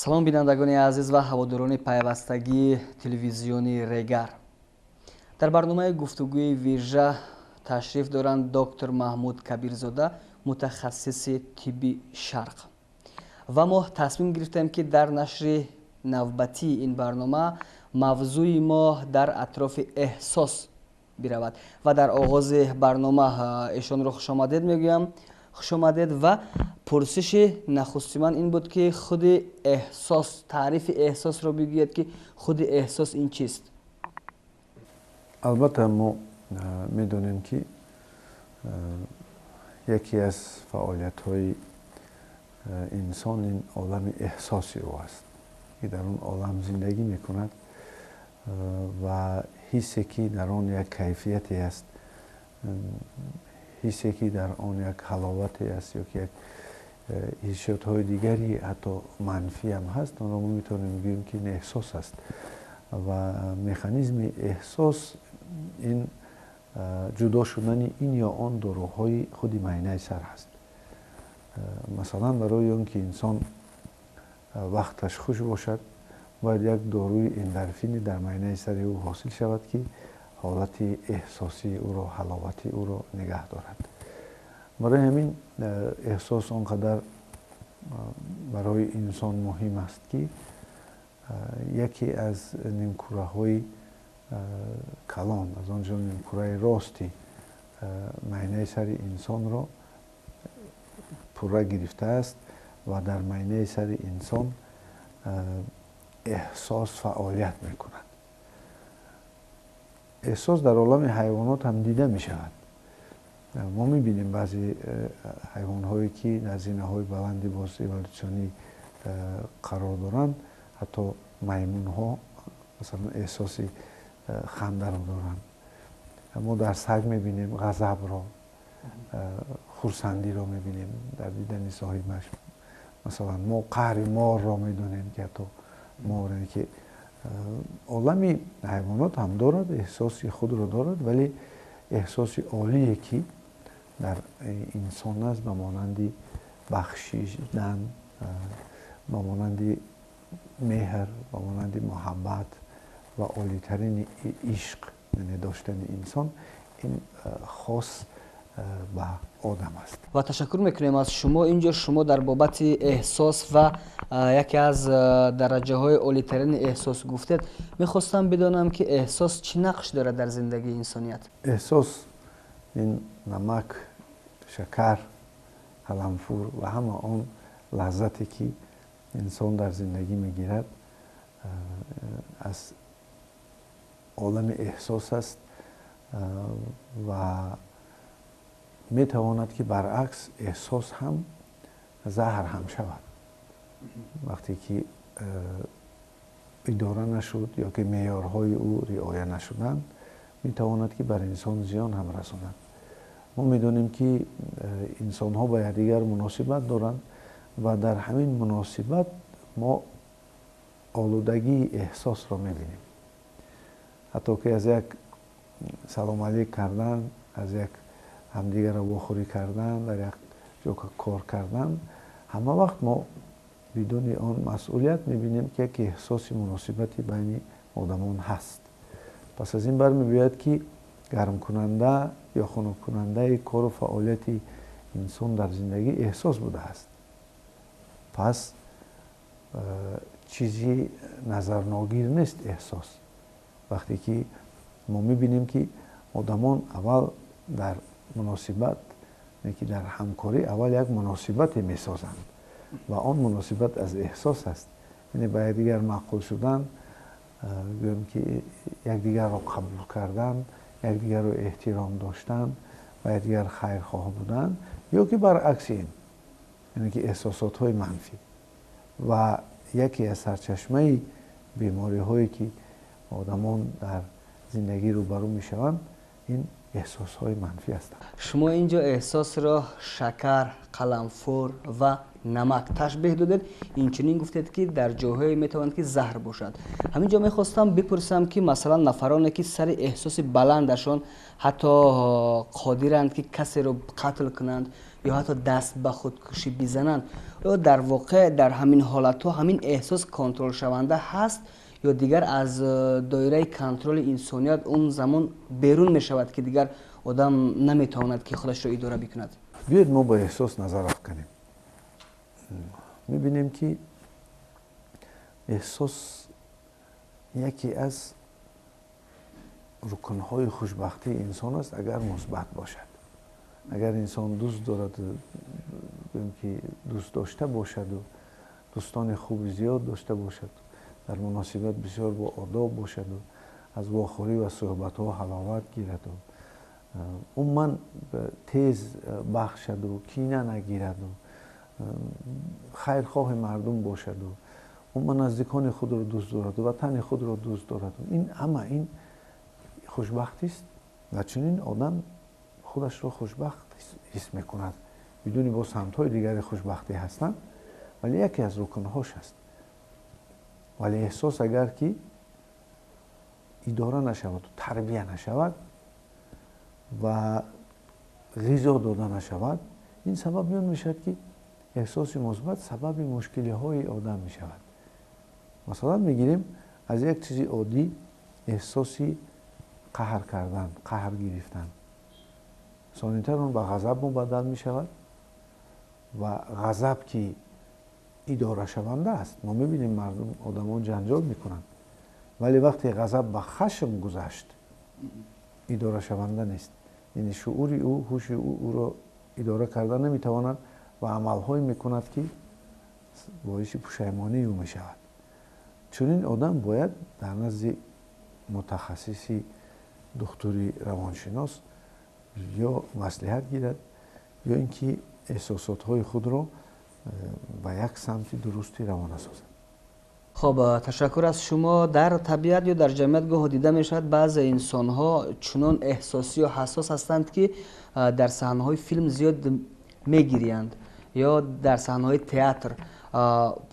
Салом, бинандагони азиз ва ҳаводорони пайвастагии телевизиони Регар. Дар барномаи гуфтугӯи вижа ташриф доранд доктор Маҳмуд Кабирзода, мутахассиси тибби шарқ. Ва мо тасмим гирифтем, ки дар нашри навбатии ин барнома мавзӯи мо дар атрофи эҳсос биравад. Ва дар оғози барнома эшонро хушомадед мегӯям. Хушомадед, ва пурсиши нахусти ман ин буд, ки худи эҳсос, таърифи эҳсосро бигӯяд, ки худи эҳсос ин чист? Албатта, мо медонем, ки яке аз фаъолиятҳои инсон ин олами эҳсоси ӯ аст, ки дар он олам зиндагӣ мекунад ва ҳиссе, ки дар он як кайфияте аст, ҳиссе, ки дар он як ҳаловате аст ё ки як ҳиссиётҳои дигари ҳатто манфиам ҳаст, онро мо метавонем бигӯем, ки ин эҳсос аст. Ва механизми эҳсос ин ҷудо шудани ин ё он доруҳои худи майнаи сар ҳаст. Масалан, барои он ки инсон вақташ хуш бошад, бояд як доруи эндорфини дар майнаи сари ӯ ҳосил шавад, ки ҳолати эҳсосии ӯро, ҳаловати ӯро нигаҳ дорад. Барои ҳамин эҳсос он қадар барои инсон муҳим аст, ки яке аз нимкураҳои калон, аз он ҷумла нимкураи рости майнаи сари инсонро пурра гирифтааст ва дар майнаи сари инсон эҳсос фаъолият мекунад. Эҳсос дар олами ҳайвонот ҳам дида мешавад. Мо мебинем, баъзе ҳайвонҳое, ки дар зинаҳои баланди боз эволютсионӣ қарор доранд, ҳатто маймунҳо, масалан, эҳсоси хандаро доранд. Мо дар саг мебинем ғазабро, хурсандиро мебинем дар дидани соҳибаш. Масалан, мо қаҳри морро медонем, ки ҳатто мор, ки олами ҳайвонот ҳам дорад, эҳсоси худро дорад, вале эҳсоси олие, ки дар инсон аст, ба монанди бахшидан, ба монанди меҳр, ба монанди муҳаббат ва олитарини ишқ, яъне доштани инсон, ин хос ба одам аст. Ва ташаккур мекунем аз шумо. Инҷо шумо дар бобати эҳсос ва яке аз дараҷаҳои олитарини эҳсос гуфтед. Мехостам бидонам, ки эҳсос чӣ нақш дорад дар зиндагии инсоният? Эҳсос ин намак, шакар, қаламфур ва ҳама он лаззате, ки инсон дар зиндагӣ мегирад, аз олами эҳсос аст. Ва метавонад, ки баръакс эҳсос ҳам заҳр ҳам шавад, вақте ки идора нашуд ё ки меъёрҳои ӯ риоя нашуданд, метавонад, ки бар инсон зиён ҳам расонад. Мо медонем, ки инсонҳо ба якдигар муносибат доранд ва дар ҳамин муносибат мо олудагии эҳсосро мебинем, ҳатто ки аз як салом алейк кардан, аз як ҳамдигарро вохӯрӣ кардан, дар як ҷо кор кардан, ҳама вақт мо бидуни он масъулият мебинем, ки як эҳсоси муносибати байни одамон ҳаст. Пас аз ин бармебиёяд, ки гармкунанда ё хунуккунандаи кору фаъолияти инсон дар зиндагӣ эҳсос будааст. Пас чизи назарногир нест эҳсос. Вақте ки мо мебинем, ки одамон аввал дар муносибат, ки дар ҳамкорӣ аввал як муносибате месозанд ва он муносибат аз эҳсос аст, яъне ба якдигар маъқул шудан, гӯем ки якдигарро қабул кардан, якдигарро эҳтиром доштан, ба якдигар хайрхоҳ будан ё ки баръакси ин, яъне ки эҳсосотҳои манфӣ. Ва яке аз сарчашмаи бемориҳое, ки одамон дар зиндагӣ рӯбарӯ мешаванд, ин эҳсосҳои манфӣ ҳастанд. Шумо инҷо эҳсосро шакар, қаламфур ва намак ташбеҳ додед. Инчунин гуфтед, ки дар ҷойҳое метавонад, ки заҳр бошад. Ҳамин ҷо мехостам бипурсам, ки масалан нафароне, ки сари эҳсоси баландашон ҳатто қодиранд, ки касеро қатл кунанд. ё ҳатто даст ба худкушӣ бизананд, ё дар воқеъ дар ҳамин ҳолатҳо ҳамин эҳсос контролшаванда ҳаст ё дигар аз доираи контроли инсоният он замон берун мешавад, ки дигар одам наметавонад, ки худашро идора бикунад? Биёед, мо ба эҳсос назар афканем. Мебинем, ки эҳсос яке аз рукнҳои хушбахтии инсон аст, агар мусбат бошад. Агар инсон дӯст дорад, гӯем ки дӯст дошта бошаду дӯстони хуби зиёд дошта бошад, дар муносибат бисёр бо одоб бошаду аз вохӯрӣ ва суҳбатҳо ҳаловат гираду умуман тез бахшаду кина нагираду хайрхоҳи мардум бошаду умуман наздикони худро дӯст дораду ватани худро дӯст дораду, ин ҳама ин хушбахтист ва чунин одам худашро хушбахт ҳис мекунад. Бидуни бо самтҳои дигари хушбахтӣ ҳастанд, вале яке аз рукнҳош аст. Вале эҳсос агар ки идора нашаваду тарбия нашавад ва ғизо дода нашавад, ин сабаби он мешавад, ки эҳсоси мусбат сабаби мушкилиҳои одам мешавад. Масалан, мегирем аз як чизи оддӣ: эҳсоси қаҳр кардан, қаҳр гирифтан. Сонитар он ба ғазаб мубаддал мешавад ва ғазаб ки идорашаванда аст, мо мебинем, мардум, одамон ҷанҷол мекунанд, вале вақте ғазаб ба хашм гузашт, идорашаванда нест, яъне шуури ӯ, ҳуши ӯ ӯро идора карда наметавонад ва амалҳое мекунад, ки боиси пушаймонии ӯ мешавад. Чунин одам бояд дар назди мутахассиси духтури равоншинос ё маслиҳат гирад, ё ин ки эҳсосотҳои худро ба як самти дурусти равона созад. Хоб, ташаккур аз шумо. Дар табиат ё дар ҷамъият гоҳо дида мешавад, баъзе инсонҳо чунон эҳсосӣ ё ҳассос ҳастанд, ки дар саҳнаҳои филм зиёд мегириянд ё дар саҳнаҳои театр.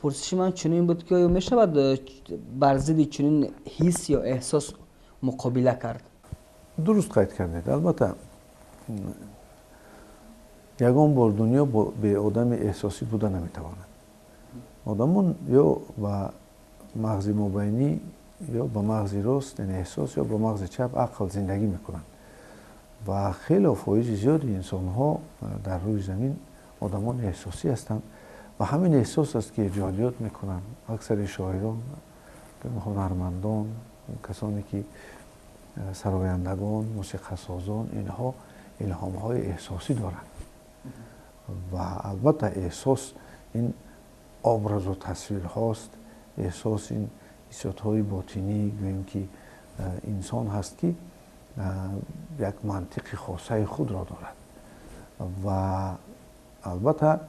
Пурсиши ман чунин буд, ки оё мешавад бар зидди чунин ҳис ё эҳсос муқобила кард? Дуруст қайд кардед. Албатта, ягон бор дунё беодами эҳсосӣ буда наметавонад. Одамон ё ба мағзи мобайнӣ, ё ба мағзи рост, яъне эҳсос, ё ба мағзи чап, ақл зиндагӣ мекунанд ва хеле фоизи зиёди инсонҳо дар рӯи замин одамони эҳсосӣ ҳастанд ва ҳамин эҳсос аст, ки эҷодиёт мекунанд. Аксари шоирон, ҳунармандон, касоне ки сарояндагон, мусиқасозон, инҳо илҳомҳои эҳсосӣ доранд ва албатта эҳсос ин образу тасвирҳост. Эҳсос ин ҳиссиётҳои ботинӣ, гӯем ки инсон ҳаст, ки як мантиқи хосаи худро дорад. Ва албатта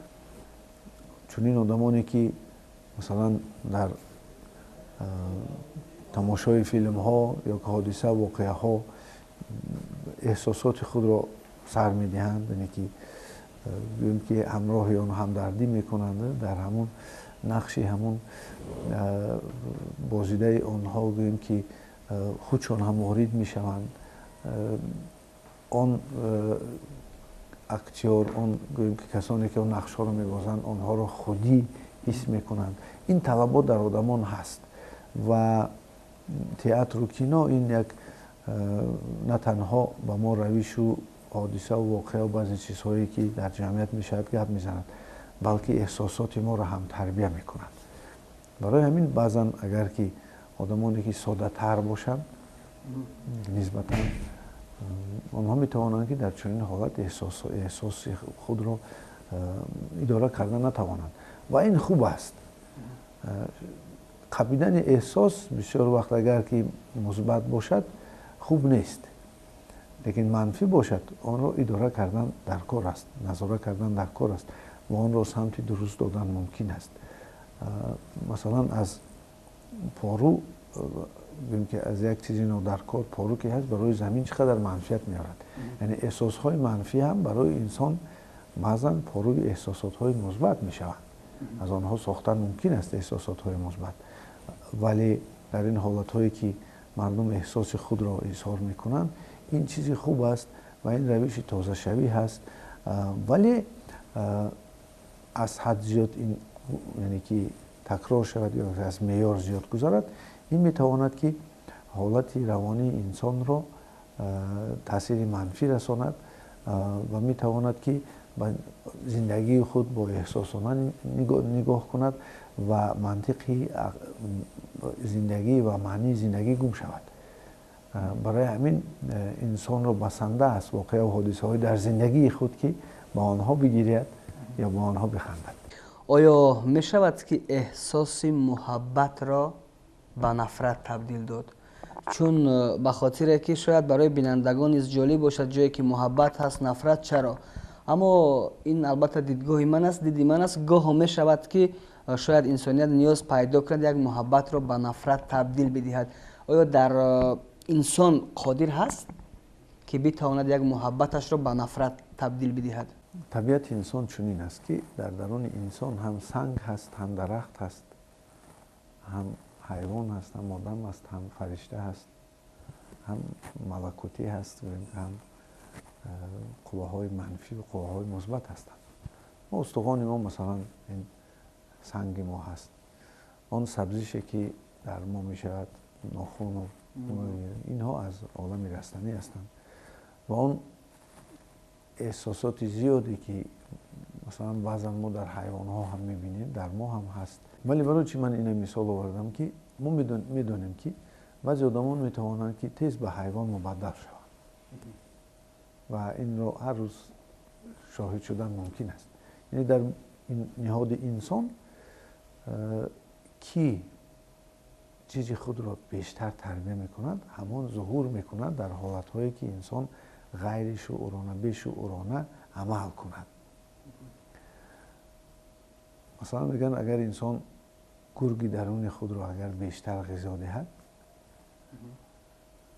чунин одамоне ки масалан дар тамошои филмҳо ё ҳодиса, воқеаҳо эҳсосоти худро сар медиҳанд, яъне ки гӯем ки ҳамроҳи он ҳамдардӣ мекунанд, дар ҳамун нақши ҳамун бозидаи онҳо, гӯем ки худшон ҳам ворид мешаванд, он актёр, он гӯем ки касоне ки он нақшҳоро мебозанд, онҳоро худӣ ҳис мекунанд. Ин талабот дар одамон ҳаст ва театру кино ин як на танҳо ба мо равишу ҳодисаву воқеа, баъзе чизҳое ки дар ҷамъият мешавад, гап мезанад, балки эҳсосоти моро ҳам тарбия мекунад. Барои ҳамин баъзан агар ки одамоне ки соддатар бошанд нисбатан, онҳо метавонанд, ки дар чунин ҳолат эҳсоси худро идора карда натавонанд ва ин хуб аст. Қапидани эҳсос бисёр вақт агар ки мусбат бошад, хуб нест, лекин манфӣ бошад, онро идора кардан дар кор аст, назора кардан дар кор аст ва онро самти дуруст додан мумкин аст. Масалан, аз пору, гӯем ки аз як чизи нодаркор, пору ки ҳаст, барои замин чӣ қадар манфиат меорад. Яъне эҳсосҳои манфӣ ҳам барои инсон баъзан поруи эҳсосотҳои мусбат мешаванд, аз онҳо сохтан мумкин аст эҳсосотҳои мусбат. Вале дар ин ҳолатҳое ки мардум эҳсоси худро изҳор мекунанд, ин чизи хуб аст ва ин равиши тозашавӣ ҳаст. Вале аз ҳад зиёд ин яъне ки такрор шавад ё аз меъёр зиёд гузарад, ин метавонад ки ҳолати равонии инсонро таъсири манфӣ расонад ва метавонад ки ба зиндагии худ бо эҳсосона нигоҳ кунад ва мантиқи зиндагӣ ва маънии зиндагӣ гум шавад. Барои ҳамин инсонро басанда аст воқеа ва ҳодисаҳои дар зиндагии худ ки ба онҳо бигиряд ё ба онҳо бихандад. Оё мешавад ки эҳсоси муҳаббатро ба нафрат табдил дод? Чун ба хотире ки шояд барои бинандагон низ ҷолиб бошад, ҷое ки муҳаббат ҳаст, нафрат чаро? Аммо ин албатта дидгоҳи ман аст, диди ман аст. Гоҳо мешавад ки шояд инсоният ниёз пайдо кунад як муҳаббатро ба нафрат табдил бидиҳад. Оё дар инсон қодир ҳаст ки битавонад як муҳаббаташро ба нафрат табдил бидиҳад? Табиати инсон чунин аст ки дар даруни инсон ҳам санг ҳаст, ҳам дарахт ҳаст, ҳам ҳайвон ҳаст, ҳам одам ҳаст, ҳам фаришта ҳаст, ҳам малакутӣ ҳаст, ҳам қувваҳои манфӣ ва қувваҳои мусбат ҳастанд. Мо устухони мо масалан ин санги мо ҳаст, он сабзише ки дар мо мешавад, нохуну инҳо аз олами растанӣ ҳастанд ва он эҳсосоти зиёде ки масалан баъзан мо дар ҳайвонҳо ҳам мебинем, дар мо ҳам ҳаст. Вале барои чӣ ман ина мисол овардам ки мо медонем ки баъзе одамон метавонанд ки тез ба ҳайвон мубаддал шаванд ва инро ҳар рӯз шоҳид шудан мумкин аст. Яъне дар ниҳоди инсон ки чизи худро бештар тарбия мекунад, ҳамон зуҳур мекунад дар ҳолатҳое ки инсон ғайришуурона, бешуурона амал кунад. Масалан мегӯянд агар инсон гурги даруни худро агар бештар ғизо диҳад,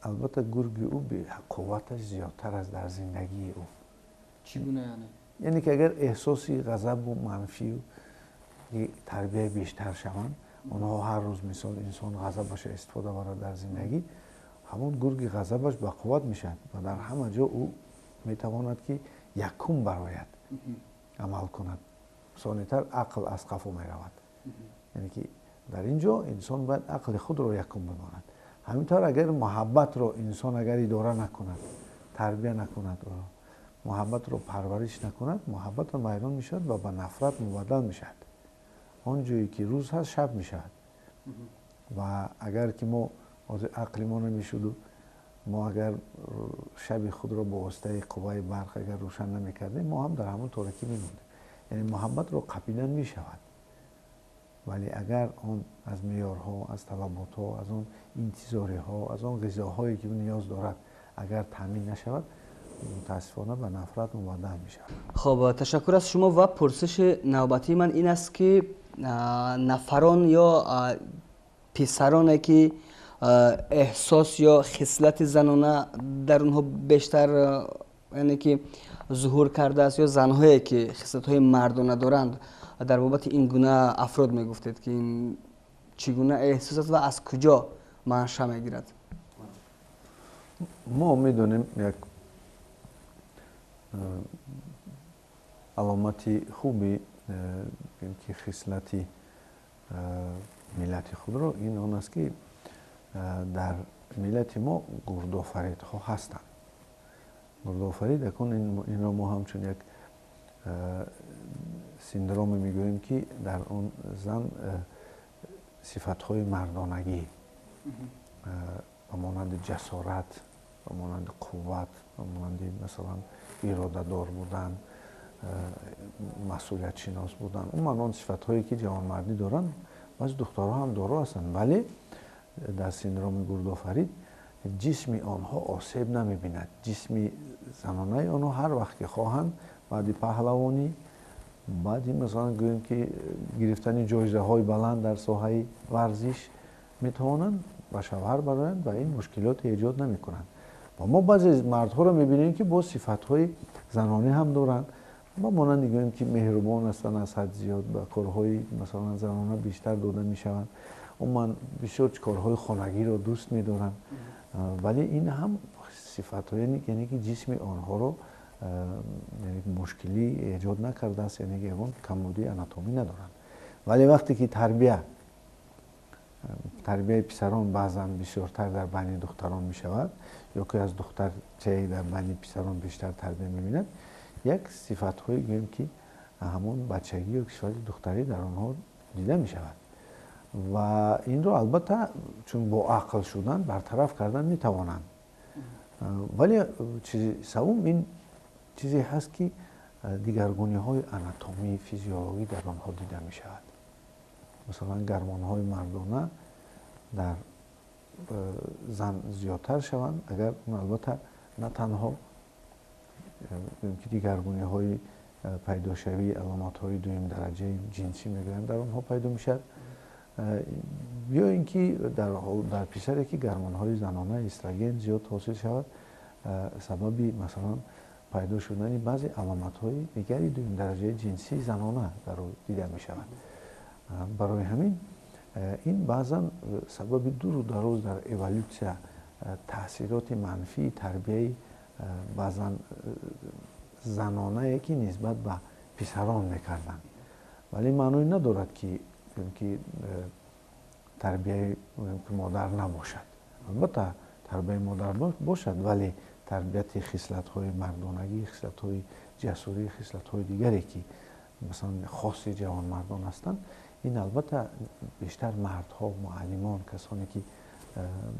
албатта гурги ӯ қувваташ зиёдтар аст дар зиндагии ӯ. Чӣ гуна яъне? Яъне ки агар эҳсоси ғазабу манфию тарбияи бештар шаванд, онҳо ҳар рӯз мисол инсон ғазабаша истифода барад дар зиндагӣ, ҳамон гурги ғазабаш ба қувват мешавад ва дар ҳама ҷо ӯ метавонад ки якум барояд, амал кунад. Сонитар ақл аз қафо меравад. Яъне ки дар ин ҷо инсон бояд ақли худро якум бимонад. Ҳамин тавр агар муҳаббатро инсон агар идора накунад, тарбия накунад, ӯро муҳаббатро парвариш накунад, муҳаббатро вайрон мешавад ва ба нафрат мубаддал мешавад. Он ҷое ки рӯз ҳаст, шаб мешавад. Ва агар ки мо ақли мо намешуду, мо агар шаби худро бо воситаи қувваи барқ агар рӯшан намекардем, мо ҳам дар ҳамон торикӣ мемондем. Яъне муҳаббатро қапидан мешавад, вале агар он аз меъёрҳо, аз талаботҳо, аз он интизориҳо, аз он ғизоҳое ки ниёз дорад агар таъмин нашавад, мутаассифона ба нафрат мубаддал мешавад. Хоб, ташаккур аз шумо. Ва пурсиши навбатии ман ин аст ки нафарон ё писароне ки эҳсос ё хислати занона дар онҳо бештар яъне ки зуҳур кардааст ё занҳое ки хислатҳои мардона доранд, дар бобати ин гуна афрод мегуфтед ки ин чӣ гуна эҳсос аст ва аз куҷо манша мегирад? Мо медонем як аломати хуби ки хислати миллати худро ин он аст ки дар миллати мо гурдофаридҳо ҳастанд. Гурдофарид акун инро мо ҳамчун як синдроме мегӯем ки дар он зан сифатҳои мардонагӣ ба монанди ҷасорат, ба монанди қувват, ба монанди масалан иродадор будан, масъулиятшинос будан, умуман он сифатҳое ки ҷавонмардӣ доранд, баъзе духтарҳо ҳам доро ҳастанд, вале дар синдроми гурдофарид ҷисми онҳо осеб намебинад. Ҷисми занонаи онҳо ҳар вақт ки хоҳанд, баъди паҳлавонӣ, баъди масалан гӯем ки гирифтани ҷоизаҳои баланд дар соҳаи варзиш метавонанд ба шавҳар бароянд ва ин мушкилоте эҷод намекунанд. Ва мо баъзе мардҳоро мебинем ки боз сифатҳои занонӣ ҳам доранд, ба монанди гӯем ки меҳрубон ҳастанд аз ҳад зиёд, ба корҳои масалан занона бештар дода мешаванд, умуман бисёр корҳои хонагиро дӯст медоранд, вале ин ҳам сифатҳое яъне ки ҷисми онҳоро Мушкилӣ эҷод накардааст, яъне ягон камбудии анатомӣ надоранд. Вале вақте ки тарбияи писарон баъзан бисёртар дар байни духтарон мешавад, ё ки аз духтарчае дар байни писарон бештар тарбия мебинад, як сифатҳое гӯем ки ҳамон бачагӣ ё сифати духтарӣ дар онҳо дида мешавад. Ва инро албатта чун бо ақл шудан бартараф кардан метавонанд. Вале чизи савум ин чизе ҳаст ки дигаргуниҳои анатомӣ, физиологӣ дар онҳо дида мешавад. Масалан, гармонҳои мардона дар зан зиёдтар шаванд, агар албатта на танҳо ки дигаргуниҳои пайдошавии аломатҳои дуюмдараҷаи ҷинсӣ мегӯянд дар онҳо пайдо мешавад, ё ин ки дар писаре ки гармонҳои занона эстроген зиёд ҳосил шавад, сабаби масалан пайдо шудани баъзе аломатҳои дигари дуюмдараҷаи ҷинсии занона дар ӯ дида мешавад. Барои ҳамин ин баъзан сабаби дуру дароз дар эволютсия таъсироти манфии тарбияи баъзан занонае ки нисбат ба писарон мекарданд. Вале маъное надорад ки тарбияи модар набошад. Албатта тарбияи модар бошад, вале тарбияти хислатҳои мардонагӣ, хислатҳои ҷасурӣ, хислатҳои дигаре ки масалан хоси ҷавонмардон ҳастанд, ин албатта бештар мардҳо, муаллимон, касоне ки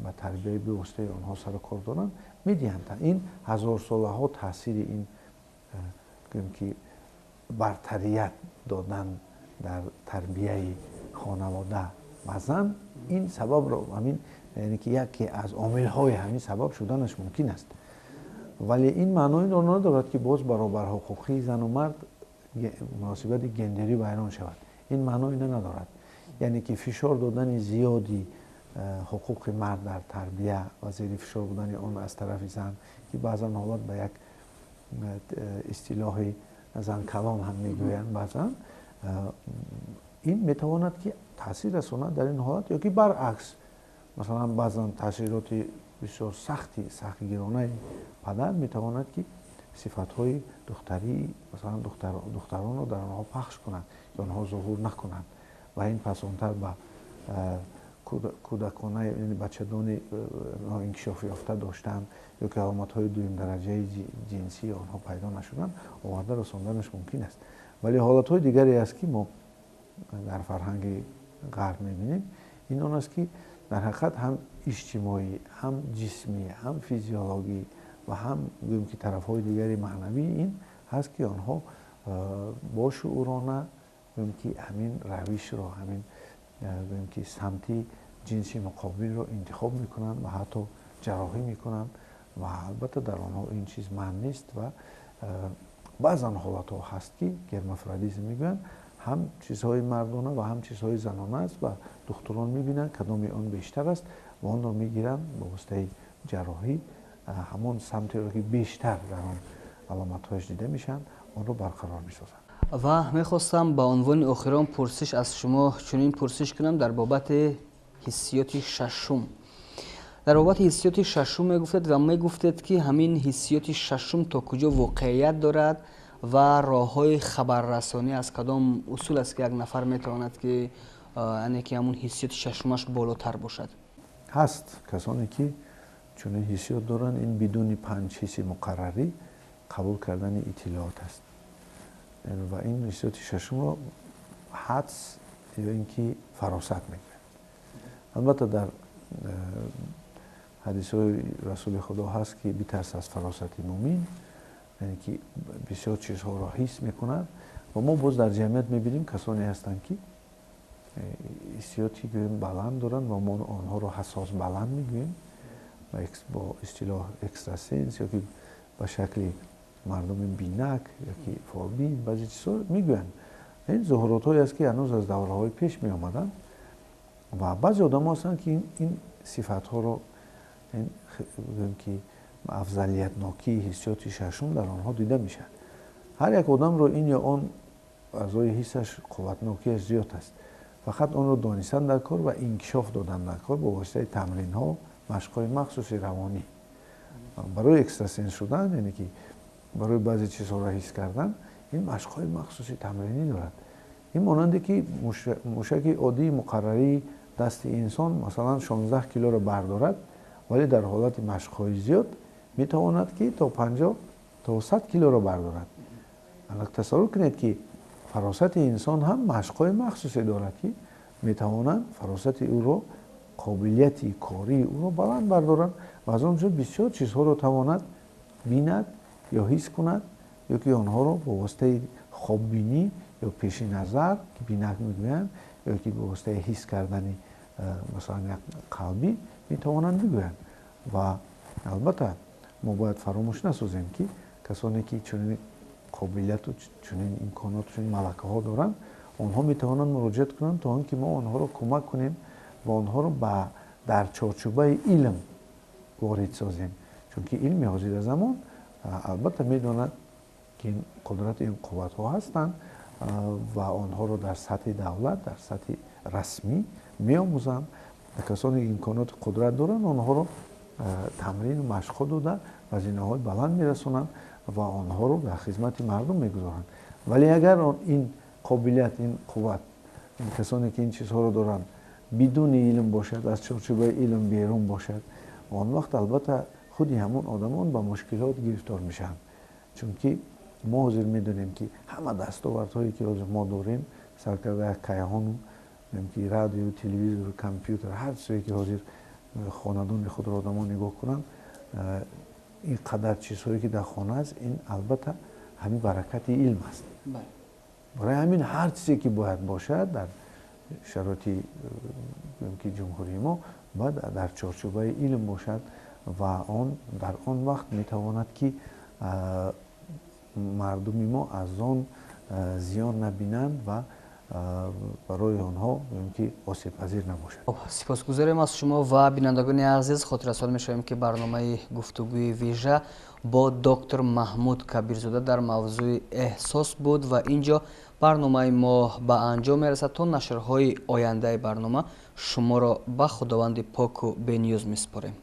ба тарбияи бевоситаи онҳо сару кор доранд, медиҳанд. Ин ҳазорсолаҳо таъсири ин гӯем ки бартарият додан дар тарбияи хонавода ба зан, ин сабабро ҳамин, яъне ки яке аз омилҳои ҳамин сабаб шуданаш мумкин аст. Вале ин маъноиро надорад ки боз баробарҳуқуқии зану мард муносибати гендерӣ вайрон шавад. Ин маъно ина надорад. Яъне ки фишор додани зиёди ҳуқуқи мард дар тарбия ва зери фишор будани он аз тарафи зан, ки баъзан ҳолат ба як истилоҳи занкалон ҳам мегӯянд баъзан, ин метавонад ки таъсир расонад дар ин ҳолат, ё ки баръакс, масалан баъзан таъсироти бисёр сахти сахтгиронаи падар метавонад ки сифатҳои духтарӣ, масалан духтаронро дар онҳо пахш кунад, ки онҳо зуҳур накунанд ва ин пасонтар ба кӯдакона, яъне бачадони ноинкишоф ёфта доштан ё ки аломатҳои дуюмдараҷаи ҷинсии онҳо пайдо нашуданд, оварда расонданаш мумкин аст. Вале ҳолатҳои дигаре аст ки мо дар фарҳанги ғарб мебинем, ин он аст ки дар ҳақиқат ҳам иҷтимоӣ, ҳам ҷисмӣ, ҳам физиологӣ ва ҳам гӯем ки тарафҳои дигари маънавӣ ин ҳаст ки онҳо бошуурона гӯем ки ҳамин равишро, ҳамин гӯем ки самти ҷинси муқобилро интихоб мекунанд ва ҳатто ҷарроҳӣ мекунанд ва албатта дар онҳо ин чиз манъ нест. Ва баъзан ҳолатҳо ҳаст ки гермафродизм мегӯянд, ҳам чизҳои мардона ва ҳам чизҳои занона аст ва духтурон мебинанд кадоми он бештар аст ва онро мегиранд ба воситаи ҷарроҳӣ ҳамон самтеро ки бештар дар он аломатҳояш дида мешаванд, онро барқарор месозанд. Ва мехостам ба унвони охирон пурсиш аз шумо чунин пурсиш кунам дар бобати ҳиссиёти шашум. Дар бобати ҳиссиёти шашум мегуфтед ва мегуфтед ки ҳамин ҳиссиёти шашум то куҷо воқеият дорад ва роҳҳои хабаррасонӣ аз кадом усул аст ки як нафар метавонад ки яъне ки ҳамун ҳиссиёти шашумаш болотар бошад? Ҳаст касоне ки чунин ҳиссиёт доранд, ин бидуни панҷ ҳисси муқаррарӣ қабул кардани иттилоот аст ва ин ҳиссиёти шашумро ҳадс ё ин ки фаросат мегӯянд. Албатта дар ҳадисҳои расули худо ҳаст ки битарс аз фаросати мӯмин, яъне ки бисёр чизҳоро ҳис мекунад ва мо боз дар ҷамъият мебинем касоне ҳастанд ки ҳиссиёти гӯем баланд доранд ва мо онҳоро ҳассос баланд мегӯем, бо истилоҳ экстрасенс ё ки ба шакли мардуми бинак ё ки фолбин баъзе чизҳо мегӯянд. Ин зуҳуротҳое аст ки ҳанӯз аз давраҳои пеш меомаданд ва баъзе одамо ҳастанд ки ин сифатҳоро, гӯем ки афзалиятнокии ҳиссиёти шашум дар онҳо дида мешавад. Ҳар як одамро ин ё он аъзои ҳиссаш қувватнокиаш зиёд аст, фақат онро донистан дар кор ва инкишоф додан дар кор бо воситаи тамринҳо, машқҳои махсуси равонӣ. Барои экстрасенс шудан, яъне ки Барои баъзе чизҳоро ҳис кардан ин машқҳои махсуси тамринӣ дорад. Ин монанде ки мушаки оддии муқаррарии дасти инсон, масалан, 16 килоро бардорад, вале дар ҳолати машқҳои зиёд метавонад, ки то 50, то 100 килоро бардорад. Тасаввур кунед, ки фаросати инсон ҳам машқҳои махсусе дорад, ки метавонанд фаросати ӯро, қобилияти кории ӯро баланд бардоранд ва аз он ҷо бисёр чизҳоро тавонад бинад ё ҳис кунад, ё ки онҳоро бо воситаи хоббинӣ ё пеши назар, ки бинак мегӯянд, ё ки бо воситаи ҳис кардани, масалан, як қалбӣ метавонанд бигӯянд. Ва албатта мо бояд фаромӯш насозем, ки касоне ки чунин қобилияту чунин имконоту чунин малакаҳо доранд, онҳо метавонанд муроҷиат кунанд, то он ки мо онҳоро кӯмак кунем ва онҳоро ба дар чорчӯбаи илм ворид созем, чунки илми ҳозира замон албатта медонад, ки ин қудрат, ин қувватҳо ҳастанд ва онҳоро дар сатҳи давлат, дар сатҳи расмӣ меомӯзанд. Касоне ки имконоти қудрат доранд, онҳоро тамрину машқҳо дода, вазинаҳои баланд мерасонанд ва онҳоро дар хизмати мардум мегузоранд. Вале агар ин қобилият, ин қувват, ин касоне ки ин чизҳоро доранд, бидуни илм бошад, аз чорчӯбаи илм берун бошад, он вақт албатта худи ҳамон одамон ба мушкилот гирифтор мешаванд, чунки мо ҳозир медонем, ки ҳама дастовардҳое ки ҳозир мо дорем, сар карда кайҳону ки радио, телевизору компютер, ҳар чизе ки ҳозир хонадони худро одамон нигоҳ кунанд, ин қадар чизҳое ки дар хона аст, ин албатта ҳамин баракати илм аст. Барои ҳамин ҳар чизе ки бояд бошад дар шароити ки ҷумҳурии мо, бояд дар чорчӯбаи илм бошад ва он дар он вақт метавонад, ки мардуми мо аз он зиён набинанд ва барои онҳо ки осебпазир набошад. Сипосгузорем аз шумо ва бинандагони азиз, хотиррасон мешавем, ки барномаи гуфтугӯи вижа бо доктор Маҳмуд Кабирзода дар мавзӯи эҳсос буд ва ин ҷо барномаи мо ба анҷом мерасад. То нашрҳои ояндаи барнома шуморо ба Худованди поку бениёз месупорем.